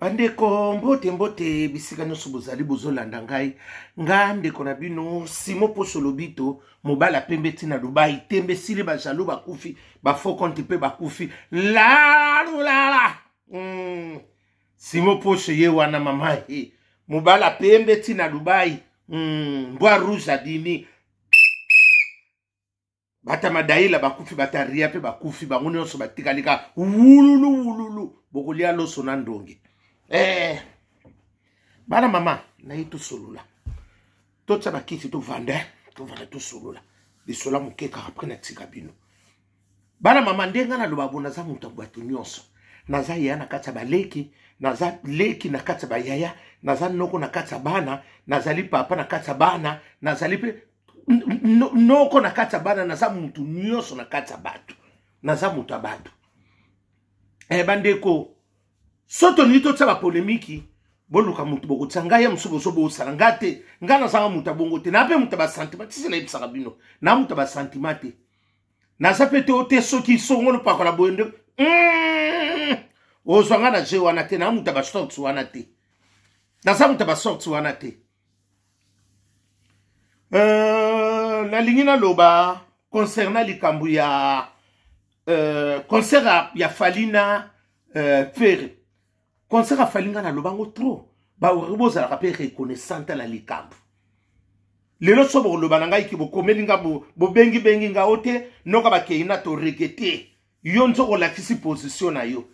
Bandeko, mbote mbote bisika nyonso bozali bozolanda ngai. Nga ndeko na bino Simo Poso Lobito, mobali pembe ntina Dubai, tembe sili ba jaloux bakufi, ba faux compte mpe bakufi. La la la. Simo Poso ye wana mama ye. Mobali pembe ntina Dubai. Mbwa rouge abimi. Bata madaila bakufi, bata ria mpe bakufi, bango nyonso batikali kaka wululu wululu, bokolia loso na ndonge. Bana mama naye tosolola, totya bakiti, tovanda tovanda tosolola lisola moke kaka apres natika bino. Bana mama, ndenge naloba bo, naza moto ya bato nyonso, naza yaya na kati ya baleki, naza leki na kati ya bayaya, naza noko na kati ya bana, nazali papa na kati ya bana, nazali mpe noko na kati ya bana, naza mutu nyonso na kati ya bato, naza mutu ya bato. Bandeko, so tolingi totia bapolemiki, boluka mutu bokotia ngai ya mosusu, bozobosana ngai te. Ngai nazanga mutu ya bongo te, na mpe mutu ya basentiment tisi nayebisaka bino, na mutu ya basentiment te, naza mpe te ote soki songolo pakola boye nde ozwa ngai na je wana te, na mutu ya basorte wana te, naza mutu ya basorte wana te. Nalingi naloba concernant likambo ya concert ya Fally na Ferre. Concert ya Fally, nga naloba yango trop, baoki bozalaka mpe reconnaissante na likambo lelo. So bokoloba na ngai ke bokomeli nga, bobengibengi nga o te, noka bakei na toregete yo, nzoko olakisi position na yo.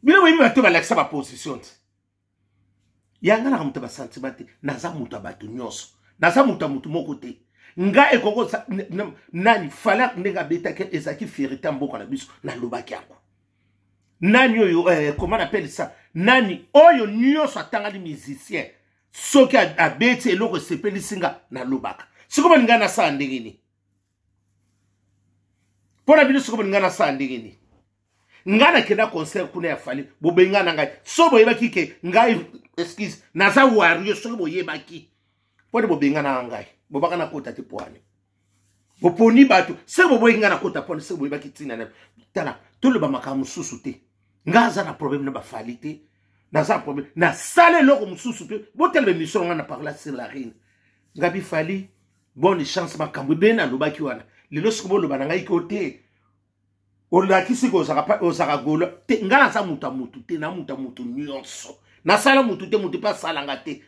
Bino boyebi bato balakisa baposition te. Yanga naka moto ya basentiment te, naza moto ya bato nyonso, naza moto ya motu moko te. Nga ekoko nani Fally ndenge abetaki, ezalaki fierté ya mboka na biso, nalobaki yango. Nani oyo comment on appelle ça, nani oyo nyonso atangani musicien, soki abeti eloko esepelisi nga, nalobaka. Sikoyo balinga nasala ndenge nini mpo na bino? Sikoyo balinga nasala ndenge nini? Ngai nakenda concert kuna ya Fally, bobenga na ngai. So boyebaki ke ngai, excuse, naza wario, soki boyebaki mpo nde bobenga na ngai, bobaka nakota te. Poani boponi bato se boboyaki ngai nakota mpona se boyebaki ntina na tala. Toloba makambo mosusu te. Ngai aza na problème na baFally te, naza na problème, nasala eloko mosusu mpe. Botala baémission ngai na parla sur la reine, ngabi Fally bonne chance, makambo ebele nalobaki wana. Lelo soki boloba na ngai ko te, olakisi kozalaka golo te. Ngai naza moto ya motu te, na moto ya motu nyonso, nasala motu te, motu mpe asalanga te.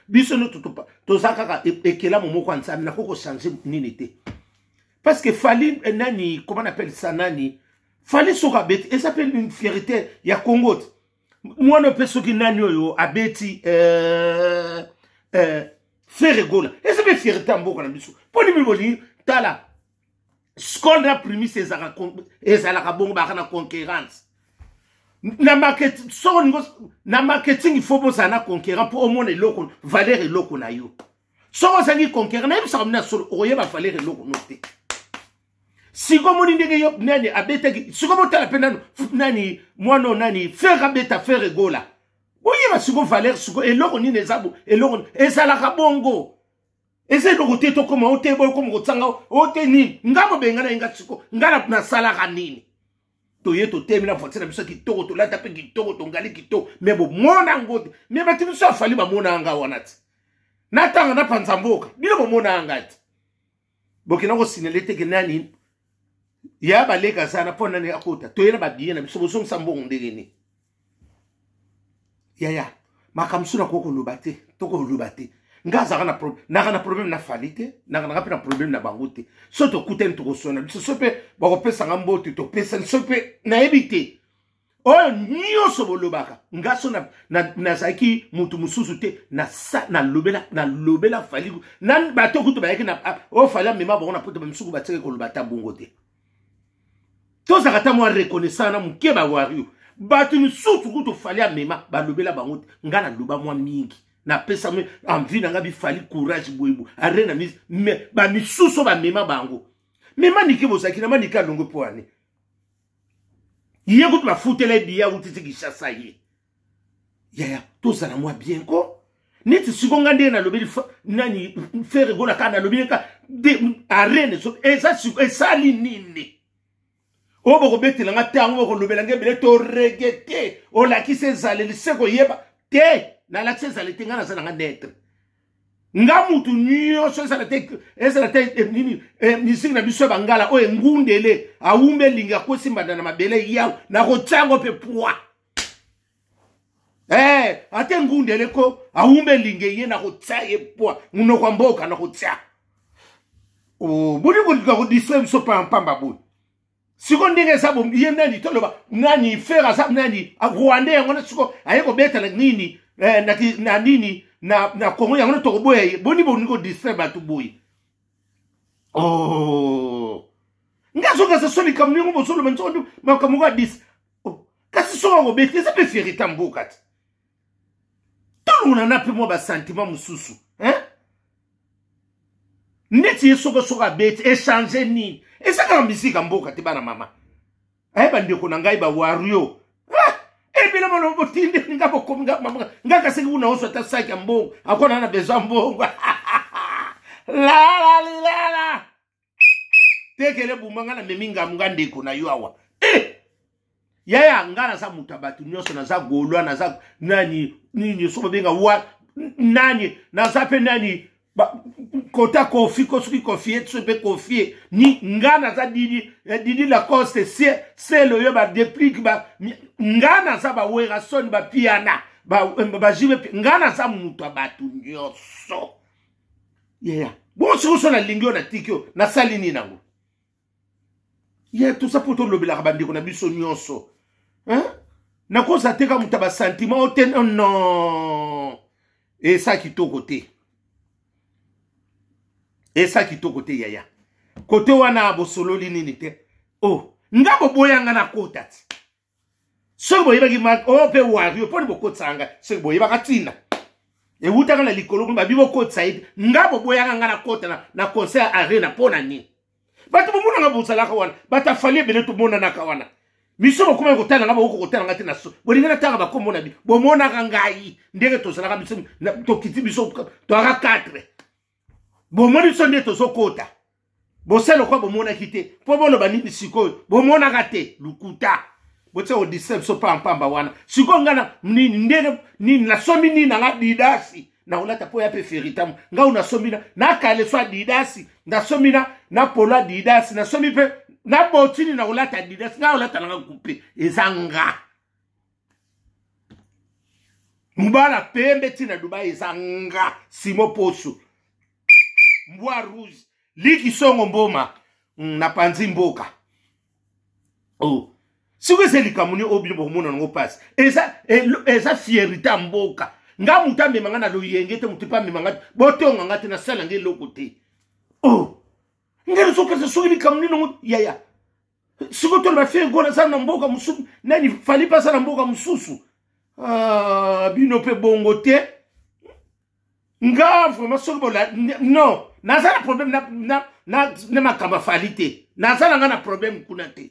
Biso nyonso toza kaka ekelamu moko ya Nzambe, nakoki kochange nini te. Parce que Fally nani, comment on appelle ça, nani Fally soki abeti, eza mpe une fierté ya Congo te. Mwana mpe soki nani oyo abeti Ferre Gola, eza mpe fierté ya mboka na biso. Mpo nini bolingi tala Skol na Primus? Ezalaka bongo, baka na concurrence na market. Soko olingo na marketing, il faut bozala na concurrent mpo omona eloko, valeur eloko na yo. Soko ozangi concurrent, nayebisaka bino ya solo, okoyeba valeur eloko no te. Siko omoni ndenge yo nani abetaki, siko botala mpe nanu nani mwana oyo nani Ferre abeta, Ferre Gola, boyeba siko valeur, siko eloko nini eza eloko. Ezalaka bongo, eza eloko te. Tokóma o te, boyokoma kotsanga o te nini. Nga bobenga na ye nga, siko nga nasalaka nini? Toye totemi na voiture na biso kitoko, tolata mpe kitoko, tongali kitoko, me bomona yango te. Me bato biso aFally bamona yanga wana te, natanga na panza mboka, bino bomona yanga te. Bokenda kosinele teke nani ya baleka aza na mpo nani akota, toye na babiye na biso, bozongisa mbongo ndenge nini? Yaya, makambo so nakoki koloba te, tokoloba te. Nga azalaka na problème, naka na problème na Fally te, naka nanga mpe na problème na bango te. So tokutani, tokosona biso, so mpe bakopesanga mbote, topesani, so mpe nayebi te. Oyo nyonso bolobaka, nga so nazalaki motu mosusu te, nalobela Fally na bato kutu bayaki na oyo Fally amema bango na poto, bamisuku batiaki koloba ata bongo te. Tozalaka ata mwa reconnaissant na moke. Bawario, bato misusu kutu Fally amema, balobela bango te. Nga naloba mwa mingi, napesa envie na nga biFally courage boyebo are na me bamisusu bamema bango. Me Manike, bozalaki na Manike alongo mpo ane ye kutu bafutela ye biya wuti ti Kinshasa ye. Yaya, tozala mwa bien ko. Neti siko nga ndenge nalobeli nani Ferre Gola kaka, nalobi ka arene eza siko esali nini? Oyo bokobetela nga ntango bokolobela nga ebele torege te, olakisi ezaleli se koyeba te, nalakisi ezaleli te, nga naza na nga netre. Nga mutu nyonso ezala te, ezala te eh, nini eh, misiki na biso ya bangala oyo engundele awumbi elingi akwesi mbanda na mabele yaw nakotya yango mpe pwa eh, ata engundele ko awumbi elingi ye nakotya ye pwa monoko ya mboka nakotya. Oh, boni kolinga kodistraire biso pampamba boye? Siko ndenge eza ye nani toloba nani Ferre aza nani rwandais yango na siko aye kobeta na nini eh, na, na nini na, na Congo yango na tokoboya ye. Boni boni kodistraire bato boye? Oh. Nga soki aza so likambo ndenge bozoloba nzoko makambo ngo adis oh. Kasi soki akobeti eza mpe fierité ya mboka ti tolongona na mpe mwa basentiment mosusu hein? Neti ye soko soki abeti echange nini? Eza kaka misika mboka te, bana mama aye bandeko na ngai bawario ah! Ebele maloba botindeli nga bokomi nga kaseki kuna oso ata saki ya mbongo akona na besoin mbongo lalalilala tekele buma nga namemi ngambu nga ndeko na yo awa eh! Yaya nga naza moto ya bato nyonso, naza Gaulois, naza nani nini so babenga wa nani, naza mpe nani kota Kofi ko soki Kofi ye so mpe Kofi ni nga naza Didi eh, Didi Lacoste sele oyo badeplike ba nga naza baWerrason bapiana bajibe ba nga naza moto ya bato nyonso yaya. Bongo soki so nalingi oyo natiki oyo nasali nini nango ye toza mpo tolobelaka bandeko na biso nyonso, hein? Nakoza te ka moto ya basentiment o te, non, esa kitoko te, esa kitoko te yaya. Kote wana bosololi nini te? Oh, nga boboyanga na kota ti soki boyebaki oyo mpe wario mponi bokotisa nga soki boyebaka ntina ewutaka na likolo kuna babi bokotisa ye te. Nga boboyaka nga nakota na, na concert arena mpo na nini? Bato bomonanga bozalaka wana, bato afali ebele tomonanaka wana, miso bokomaki kotala nga, bokoki kotala nga te na so bolingi natanga bakombo na bino. Bomonaka ngai ndenge tozalaka biso tokiti biso toyaka 4, bomoni biso nde tozokota bosala lokola bomonaki te mpo boloba nini sikoyo? Bomonaka te, lukuta, botia kodistra biso pampamba wana. Sikoyo ngai na nini ndenge nini nasombi nini nanga didasi nakolata mpo ya mpe feritamu ngai nasombi na nakaleso adidasi nasombi na na polo adidas nasombi mpe na botini nakolata adidas ngai olata nanga kupe eza nga mobala pembe ntina Dubai eza nga Simo Poso mbwa rouge liki songo mboma napanzi mboka. Oh. Sikoyo eza likambo nini oyo bino bokomona nango mpasi? Eza, eza fierité ya mboka. Nga moto amema nga na loyenge te, moto mpe amema nga te, botonga nga te, nasala nga eloko te. Oh, ngai nazopesa soki likambo nini yango yaya. Sikoyo toloba Ferre Gola aza na mboka mosusu, nani Fally mpe aza na mboka mosusu. Ah, bino mpe bongo te. Nga vraiment soki bola non, naza na problème na, na, na, na makambo ya Fally te, naza na nga na problème kuna te.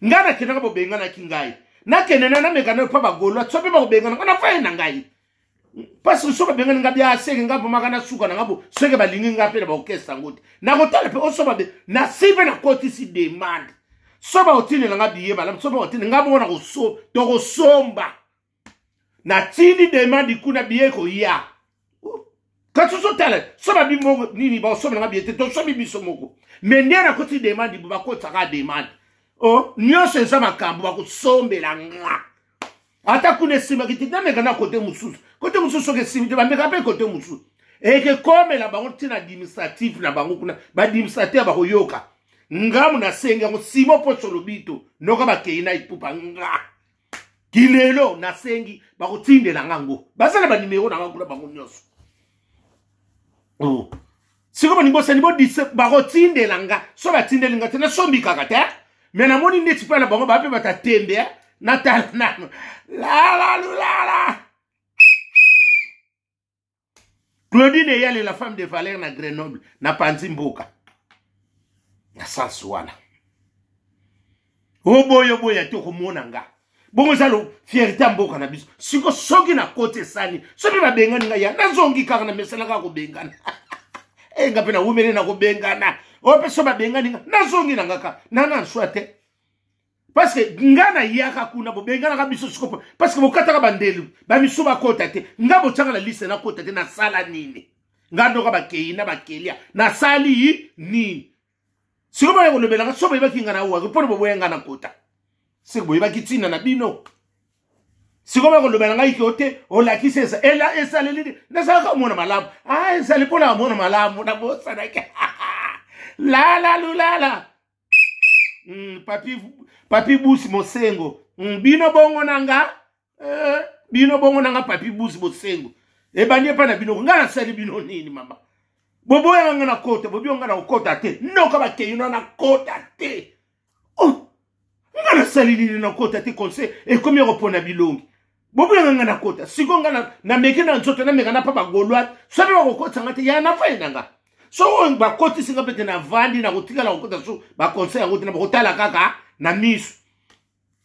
Nga nakendaka bobenganaki ngai, nakende na nameka na mpa bagolwa so mpe bakobengana nga nafaye na ngai parce que so babengani nga bia seke nga bomaka na suka na nga bo soki balingi nga mpe na baorchestre yango te nakotala mpe oso babe nasi mpe nakotisi demande so baotindela nga biye malamu so baotinde nga bongo nakoso tokosomba natindi demande kuna biye koya kasi ozotala so babi moko nini baosomba nanga biye te tosombi biso moko me nde nakoti demande bo bakotisaka demande o nyonso eza makambo bakosombela nga ata kuna esimbaki te nameka na kote mosusu kote mosusu soki esimbi te bameka mpe kote mosusu ekekomela bango ntina administratif na bango kuna baadministrateur bakoyoka ngamu nasengi yango Simo Poso Lobito noka bakei na ipupa nga kilelo nasengi bakotindela nga ngo baza na banimero na nga kuna bango nyonso. Oh. Sikoyo balingi bosani bodise bakotindela nga so batindeli nga te nasombi kaka te me namoni ndeti mpe na bango bape bata tembe natala nano lalalulala. Claudine Eyale la femme de valeur na Grenoble na panzi mboka na sens wana oboya oboya te okomona nga bongo eza lo fierté ya mboka na biso. Siko soki nakoti esani soki babengani ngai ya nazongi kaka na mesana kaka kobengana e nga mpe nawumeli na kobengana oyo mpe so babengani nga nazongi na nga kaka nana nswa te. Parce que nga nayaka kuna, bobenganaka biso sikopo parce que bokataka bandelu, bamisu bakota te. Nga botyaka na liste, nakota te. Nasala nini? Nga ndoka bakei na bakelia, nasali nini? Sikoyo baya kolobelanga so boyebaki nga na waki mpona boboya nga na kota, siko boyebaki ntina na bino. Sikoyo baya kolobela ngai kio te, olakisi esaleli nini? Nazalaka omona malamu, ah, ezali mpona amona malamu, nabosanaki. Lala lulala. Papi, papi busi mosengo. Bino bongo na nga, bino bongo na nga, papi busi bosengo ebandi epai na bino. Nga nasali bino nini, mama? Boboyaka nga na kota, bobi nga na kokota te, noka bakei na kota te. Oh, nga nasali nini na kota te? Conseil ekomi ya kopona bilongi, boboyaka nga na kota. Sikoyo nga nameki na nzoto, nameka na pa bagaulois, soki bakokotisa nga te, ya nafai na nga. Soki bakotisi nga mpe te, navandi, nakotikala kokota so baconseil yango te, na bakotala kaka na miso,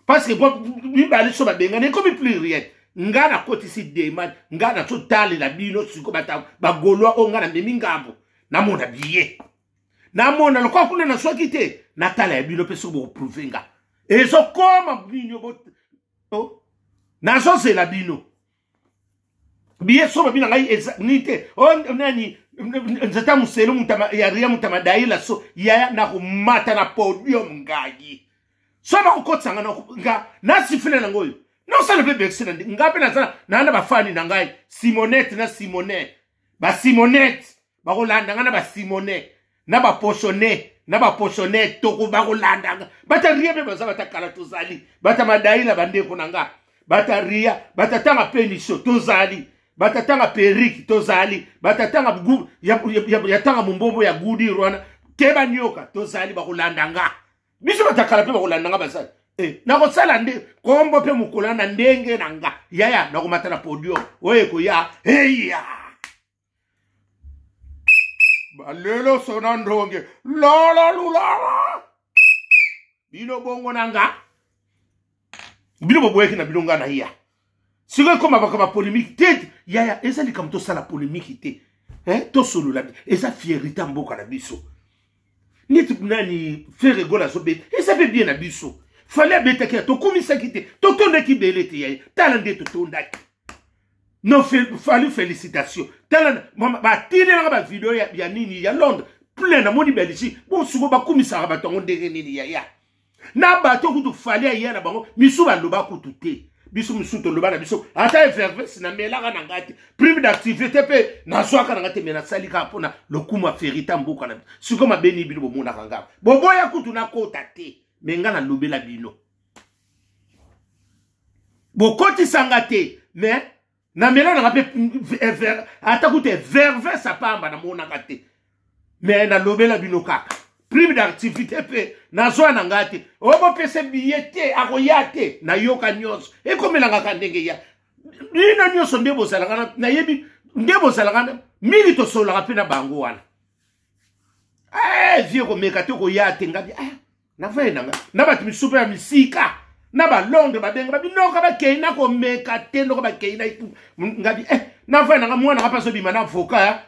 parce que mibale so babengani, ekomi pluriel. Nga nakotisi demande, nga nazotalela bino siko bagaulois oyo. Nga namemi ngambo, namona biye, namona lokola kuna nazwaki te, natala ya bino mpe soki bokoprouve nga ezokoma nini. Oh, nazozela bino biye so babi na ngai nini te. O nani, nzeta moselo ya ria mutama daila so yaya, nakomata na podium. Ngai so bakokotisa nga nga nasifile nango oyo, nosala mpe berse na nga mpe naza naa na bafani na ngai, Simonete na Simonete, basimonete bakolanda nga na basimone na bapochone na bapochone toko bakolanda nga. Bata ria mpe baza bata kala, tozali bata madaila, bandeko na nga bata ria, bata tanga penisio, tozali bata tanga perike, tozali bata tanga ya, ya, ya, ya tanga mombombo ya gudi wana keba nioka, tozali bakolanda nga. Biso batakala mpe bakolanda nga, basali eh, nakosala nde kombo mpe mokolo na ndenge na nga yaya, nakomata na podium oyo ekoya eya. Balelo sona ndonge lala lulala, bino bongo na nga, bino boboyaki na bino nga na ya. Sikoyo ekoma baka bapolemike te yaya, eza likambo tosala polemike te, eh, tosolola, eza fierité ya mboka na biso. Neti nani, Ferre Gola azobeta, eza mpe bien na biso. Fally abetaki ya, tokumisaki te, totondaki bele te yaya, tala nde totondaki. Non, Fally, félicitation. Tala batindelaka bavideo ya nini ya Londres plein, namoni Belgique. Bosuko bakumisaka bato yango ndenge nini yaya? Na bato kutu Fally aya na bango misu, baloba kutu te. Biso misu toloba na biso, ata effervesce namelaka na ngai te, prime d'activité mpe nazwaka na ngai te, me nasali kaka mpona lokumu ya ferita mboka na biso. Sikoyo mabeni bino bomonaka ngai, boboya kutu nakota te, me ngai nalobela bino, bokotisanga te, me namela nanga mpe ata kutu evervese apamba namonaka te, me nalobela bino kaka. Prime d'activité mpe nazwa na ngai te, oyo bopesa biye te, akoya te. Nayoka nyonso ekomelangaka ndenge ya bino nyonso nde bozalaka, nayebi nde bozalaka mingi, tosololaka mpe na bango wana. Eh, vie komeka te, koya te. Ngabi ah, navai na nga na bato misusu mpe ya misika na balondre, babenga babinoka, bakei na komeka te, ndoko bakei na ngabi eh, navai na nga mwana nga mpe azobima na avocat,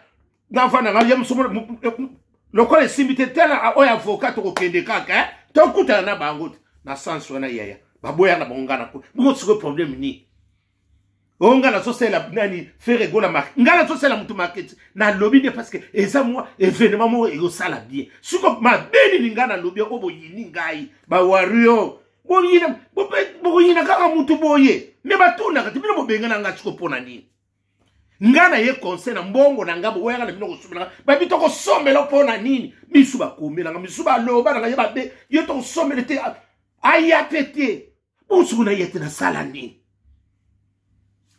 navai na nga ye mosusu lokola esimbi te, tala oyo avocat, tokokende kaka eh, tokutana na bango te na sens wana yaya, baboya na bango nga na bongo. Sikoyo problème nini? Oyo nga nazosalela nani, Ferre Gola marke, nga nazosalela moto market, nalobi nde parce que eza mwa événement moko ekosala bien. Siko mabe nini nga nalobi oyo boyini ngai? Bawario boyina, bokoyina kaka motu boye, me batunaka te. Bino bobengana nga siko mpo na nini? Nga na ye conseil na mbongo na nga, boyaka na bino kosombela nga, babi tokosombela mpo na nini? Misu bakomelanga, misu baloba na nga, ye babe ye tokosombela te, aya pe te, busuku na ye te, nasala nini?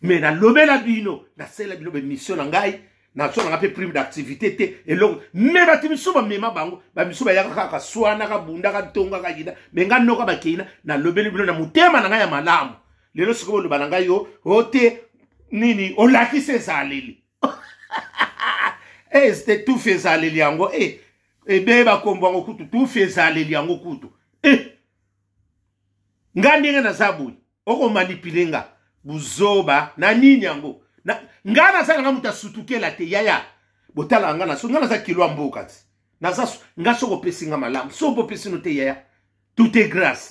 Me nalobela bino, nasalela bino bemission na ngai, nazwa nanga mpe prime d'activité te, eloko. Me bato misusu bamema bango, bamisusu bayaka kaka swanaka, bundaka, ntongaka, yina, me nga noka bakeina, nalobeli bino na motema na ngai ya malamu. Lelo sikoyo boloba na ngai yo o te nini, olakisi ezaleli este tufi, ezaleli yango e ebeba kombo yango kutu tufi, ezaleli yango kutu e nga ndenge naza boye, okomanipule nga buzoba na nini yango? Nga naza nanga moto asutukela te yaya, botalaka nga na so, nga naza kilo ya mboka ti naza nga. Soki opesi nga malamu, soki opesi no te yaya, tout est grâce.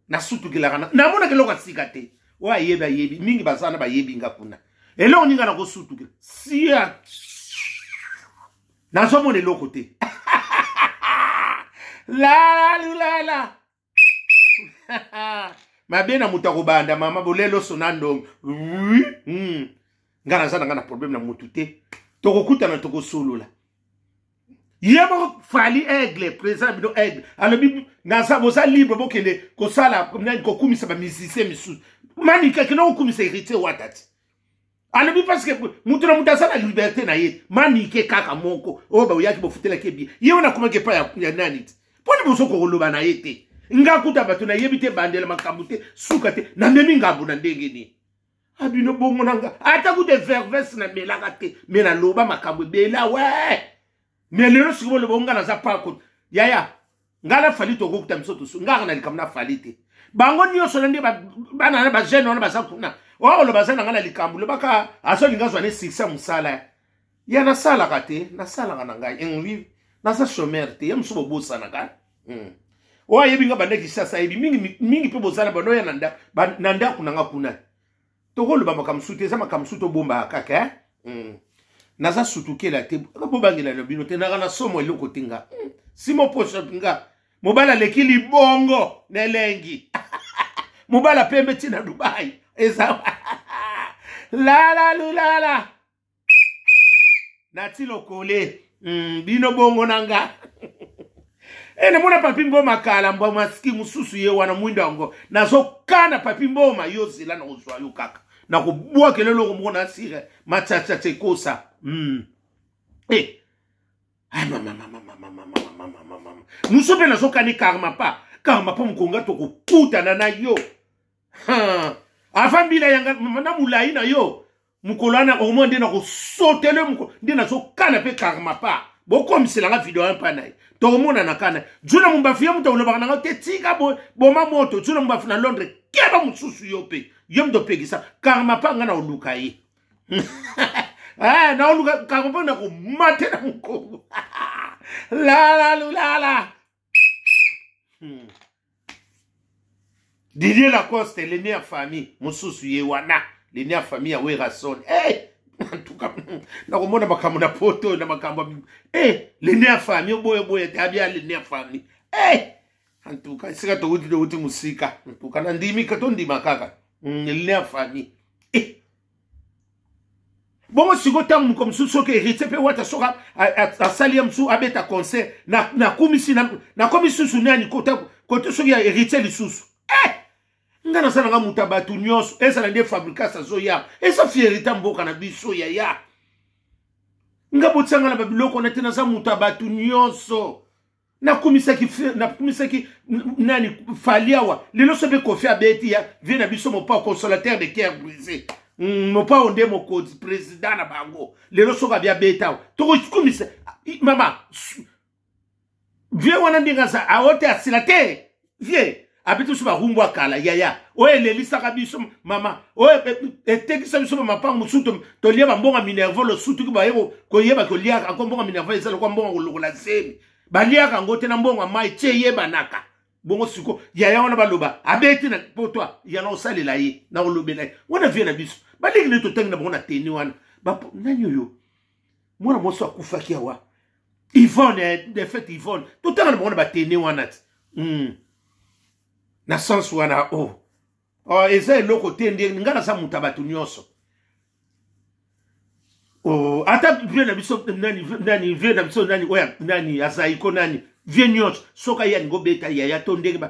Nasutukelaka, namonaka eloko ya sika te. Oyo ayebi ayebi mingi, baza na bayebi nga kuna. Eloko ninga nakosutukela sia, nazomona eloko te. Lalalulala mabe na moto akobanda mama bolelo sona ndongo. Nga naza na nga na problème na motu te. Tokokutana, tokosolola. Ye moko Fally Aigle, président bino Aigle, alobi naza boza libre, bokende kosala nani, kokumisa bamusicien misusu. Manike akende kokumisa Héritier Wata ti alobi, parce que moto na moto aza na liberté na ye. Manike kaka moko oyo baoyaki bofutelaki ebie ye wana, akomaki epai ya nani ti mponi bozokoka koloba na ye te. Nga kuta bato nayebi te, bandela makambo te, suka te, namemi ngambo na ndenge nini? Abino bongo na nga, ata kuta vervese namelaka te, me naloba makambo ebele we. Me lelo sikoyo boloba nga naza pako yaya. Nga na Fally tokokuta biso tosu ngaka na likambo na Fally te. Bango nyonso na nde bana na bajeune wana baza kuna, oyo koloba aza na nga na likambo, lobaka azolinga azwa ne succès mosala ya nasalaka te. Nasalaka na ngai, oui, naza chômeur te. Ye mosusu bobosanaka. Oyo ayebi nga banda Kinshasa ayebi mingi mingi mpe bozala bano ya na ndako na nga kuna. Tokoloba makambo mosusu te, eza makambo mosusu tobombaka kaka, eh? Naza sutukela te, bobangela na bino te. Naka na somo eloko te nga. Simo poso nga mobali aleki libongo na elengi, mobali apembe ntina Dubai eza lalalulala nati lokole. Bino bongo na nga e namona Papi Mboma kala mbwa maski mosusu ye wana mwindo yango. Nazokana Papi Mboma, yo zela na kozwa yo kaka nakobwakela eloko moko na sire machachacha ekosa. E mosu mpe nazokani karma pa karma mpo mokonga tokokutana na yo avant mbila yanga na molai na yo mokolo wana omoi nde nakosotele mokolo nde nazokana mpe karma pa bokomiselanga video wana mpa na ye. Tokomonana kana juna mombafu ye moto olobaka nanga te, tika boma moto. Juna mombafu na Londres, keba mosusu yo mpe yo moto opekisa karma pa nga na oluka ye. Naoluka karma mpo nakomate na mokongo lalalulala. Didier Lacoste, l'aîné ya famille mosusu ye wana, l'aîné ya famille ya Werrason. Hey! En tout cas nakomona makambo na poto na makambo hey! L'aîné ya famille oboya boya te, abia l'aîné ya famille. Hey! En tout cas esika towuti, towuti mosika. En tout cas nandimi, tondima kaka l'aîné ya famille. Hey! Bongo sikoyo ntango moko mosusu soki Héritier mpe Wata soki asali ye mosusu abeta concert, nakumisi, nakomi susu nani kote soki ya Héritier lisusu? Eh! Nga naza nanga moto ya bato nyonso. Ezala nde Fabricas azoya, eza fierté mboka na biso yaya. Nga botianga na babiloko wana te, naza moto ya bato nyonso. Nakumisaki, nakumisaki nani, Fally awa. Lelo so mpe Koffi abeti ya vie na biso Mopao, consolateur de cœur brisé. Mopao nde mokonzi, président na bango. Lelo soki abi abeta awa, tokokumisa mama vie wana ndenge aza awo te, asila te. Vie abeti biso barumbu akala yaya oyo elelisaka biso mama, oyo etekisa biso bamapango mosusu, tolia bambongo ya minerval. Losutuki baye koyeba koliaka ako mbongo ya minerval eza lokwa mbongo kolokola zemi, baliaka yango te na mbongo ya mai tie eyebanaka bongo. Siko yaya wana baloba abeti na poto ya na kosalela ye na kolobela ye wana vie na biso balingi nde totangi na bango na teni wana. Nani oyo mwana mwasi akufaki awa, Yvonne de fait, Yvonne, totanga na bango na batene wana ti. Na sens wana oh. Oh, eza eloko te nde nga naza moto ya bato nyonso. Oh, ata vie na biso nani, nani vie na biso nani oyo nani azaiko nani vie nyonso soki aye alingi obeta yaya to ndenge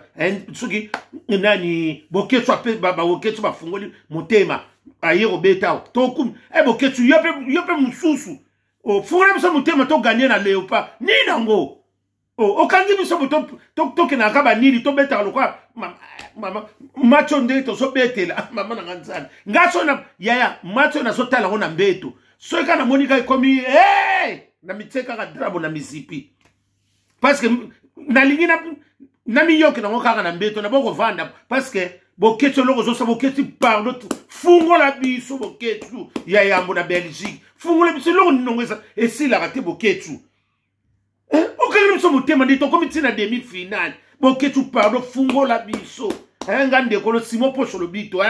soki nani Boketsu ape baboketsu bafungoli motema aye kobeta awa tokumi e Boketsu yo mpe mosusu ofungola biso motema toganye na Léopard nini yango okangi biso tokendaka banini tobetaka lokola match oyo ndenge tozobetela mama na nga Nzambe. Nga so na yaya match oyo nazotala yango na mbeto, soki kaka namoni kaka ekomi na mitie kaka drabo na mizipi, parce que nalingi namiyoki nango kaka na mbeto na bokovanda, parce que Boketsu eloko ozosa. Boketsu, pardon, fungola biso. Boketsu ya yambo na Belgique, fungola biso. Eloko ninongo esilaka te. Boketsu okangi biso motema nde tokomi ntina demi finale. Boketsu, pardon, fungola biso. Nga ndeko no Simon Posho Lobito,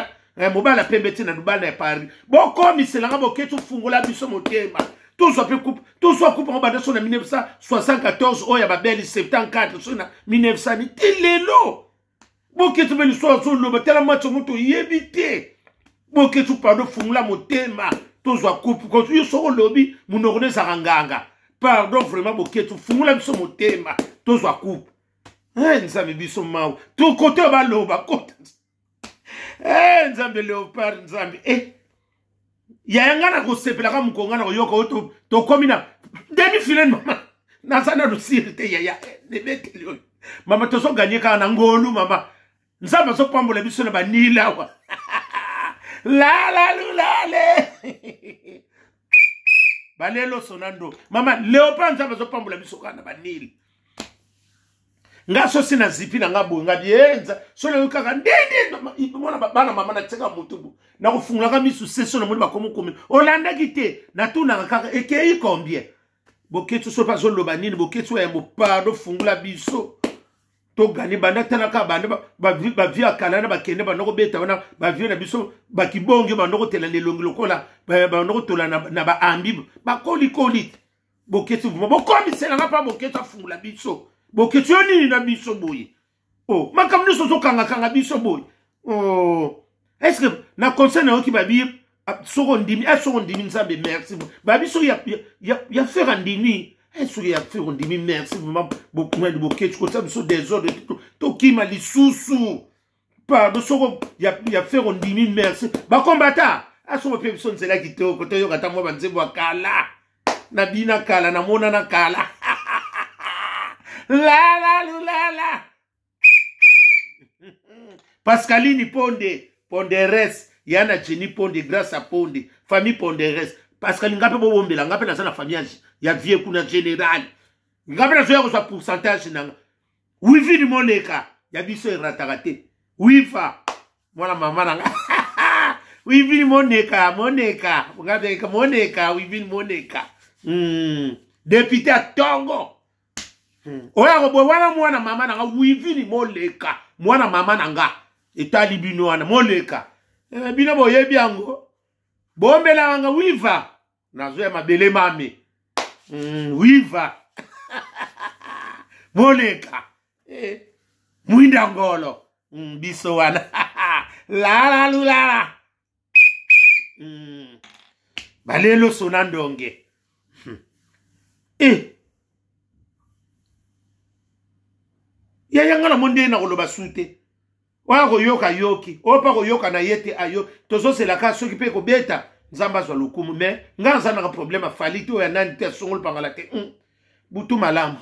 mobala pembe ti na Dubai na Paris. Bokomisela nga Boketshu, fungola biso motema. Tozwa mpe coupe, tozwa coupe yango banda so na 1974 oyo ya babeli 74 so na 1900 ti lelo. Boketshu mpe lisusu azoloba, tala match yango toyebi te. Boketshu pardon, fungola motema, tozwa coupe. Yo soko olobi monoko no ezalaka nganga. Pardon vraiment Boketshu, fungola biso motema, tozwa coupe. Nzambe biso mawa, tokote oyo baloba kota. Nzambe Léopard, Nzambe yaya nga na kosepelaka mokonga na koyoka oyo tokomi na demi finale. Mama, naza nano sûr te yaya. Nebeteli oyo mama, tozoganye kaka na ngolu mama. Nzambe azopambola biso na banila awa. Lalalulale balelo sonando mama Léopard, Nzambe azopambola biso kaka na banile. Nga sosi na zipi na nga boye, nga bienza so nayoki kaka ndende mwana bana mama natiaka motu nakofungolaka misu se so namoni bakomi komi olandaki te, natunaka kaka ekei combien. Boketshu so mpe azoloba nini? Boketshu ya yambo, pardon, fungula biso togani. Banda talaka banda bavie ya kala na bakende banda kobeta wana, bavie na biso bakibonge banda kotela na elongi lokola banda kotola na baambi bakolikoli te. Boketshu bokomiselanga mpa Boketshu afungula biso. Boketshu yo nini na biso boye? Oh, makambo nyonso ozokangakanga biso boye. Oh. Est ce que na conseil nayoki babi soko ondimi, soko ondimi Nzambe merci babi soki ya Ferre andimi, soki ya Ferre ondimi merci vraiment. Boketshu kotia biso désordre, tokima lisusu. Pardon, soko ya Ferre ondimi merci. Bakombata asoko mpe biso nzela kitoko, toyoka ata mwa banzembo ya kala na bina kala namonana kala. Lalalulala Pascaline Ponde Ponderes ya na Jenny Ponde, grâce à Ponde, famille Ponderes. Pascaline, nga mpe bobombela nga mpe naza na famille ya vie kuna général, nga mpe nazoya kozwa pourcentage nanga. Wivini moleka ya biso erataka te. Wifa mwana mama nanga, wivini moneka moneka ngabeka moneka wivini moneka. Député ya tongo oyo akoboye wana mwana mama nanga wivini moleka mwana mama nanga etali bino wana moleka bino boyebi yango bombelaka nga wiva nazoya mabele mame. Wiva moleka mwinda ngolo, biso wana lalalulala balelo sona ndonge. Yaya nga na mo ndenge na koloba su te. Oyo koyoka yoki, oyo mpa koyoka na ye te. Ayo tozozelaka soki mpe kobeta Nzambe azwa lokumu. Mais nga naza naka problème afali te, oyo ya nani te, asongoli pangala te. Butu malamu.